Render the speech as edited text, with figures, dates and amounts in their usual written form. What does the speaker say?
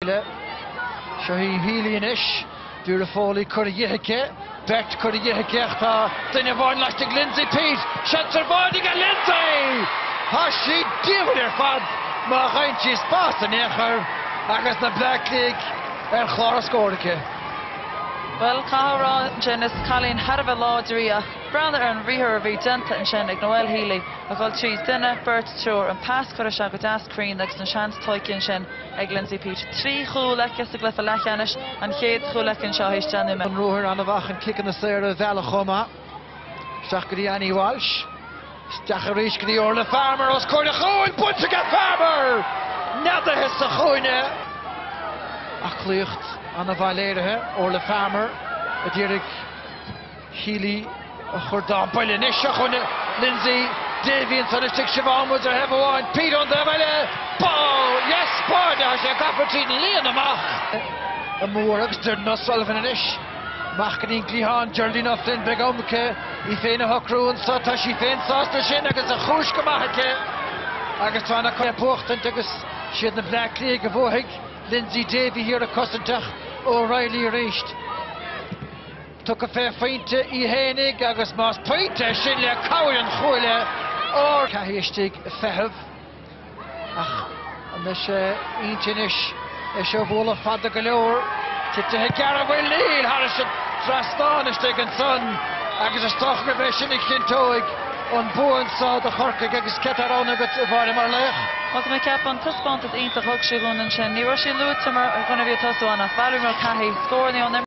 Eile. Seo í Healy anois. Vera Foley curtha di aici. Beirt curtha di aici ach tá duine amháin laistigh, Lindsay Peat! Seans ar bháide aige Lindsay! Tá sí diabhail ar fad má fhaigheann sí spás in aon chor agus na Bleá Cliathaigh ar chlár an scóir aici. Bhuel, caithfidh a rá ansin, is cailín thar a bheith láidir í ach breathnaigh ar an ruathar a bhí déanta ansin ag Noelle Healy a dhul tríd duine, beirt, triúr, an pas curtha isteach go deas cruinn agus an seans tógtha ansin ag Lindsay Peat. 3 chúl aici sa gcluiche leathcheannais, an chéad chúl aici anseo théis 10 nóiméad. An ruathar an-mhaith chun ciceanna saora a mhealladh chomh maith. Isteach go dtí Annie Walsh. Isteach arís go dtí Orla Farmer os comhair an chúil. Buailte aige Farmer! Neadaithe sa chúinne. Aclaíocht an-mhaith léirithe. Orla Farmer a d'iarraidh Healy a chur dá buille anois. Seo chugainn Lyndsey Davey ansan istigh Siobhán Woods ar thaobh amháin, Peat ón dtaobh eile! Bá! Yes! Báide! Tá sé gafa tríd an líon amach! Amú agus Doireann O'Sullivan anois. Amach go dtí an gcliathán, Geraldine O'Flynn, beidh am aici í féin a shocrú anso. Tá sí féin sásta sin agus a chúis go maith aici agus tá na buachtaint agus siad na Bleá Cliathaigh a bhuafaidh. Lyndsey Davey thiar ag cosaint ach O'Reilly arís. Tugtha fé phointe í fhéinig agus más pointe é sin le cabhair an chuaille óir. Cathy istigh ag feitheamh ach an mbeidh sé inti anois é seo a bhualadh fada go leor. Titithe i gcearr an bhfuil? Níl! Thairis an trasnán istigh ansan agus is dócha gurb é sin a chinnteoidh an bua anso do Chorcaigh agus cé atá roghnaithe agat a Mháire mar laoch? Bhuel tá mé ag ceapadh an taispeántas iontach a thug sí dhúinn ansin. Ní raibh sí luaite mar dhuine a bhí ag tosú ann ach Valerie Mulcahy, scóranna ón imirt.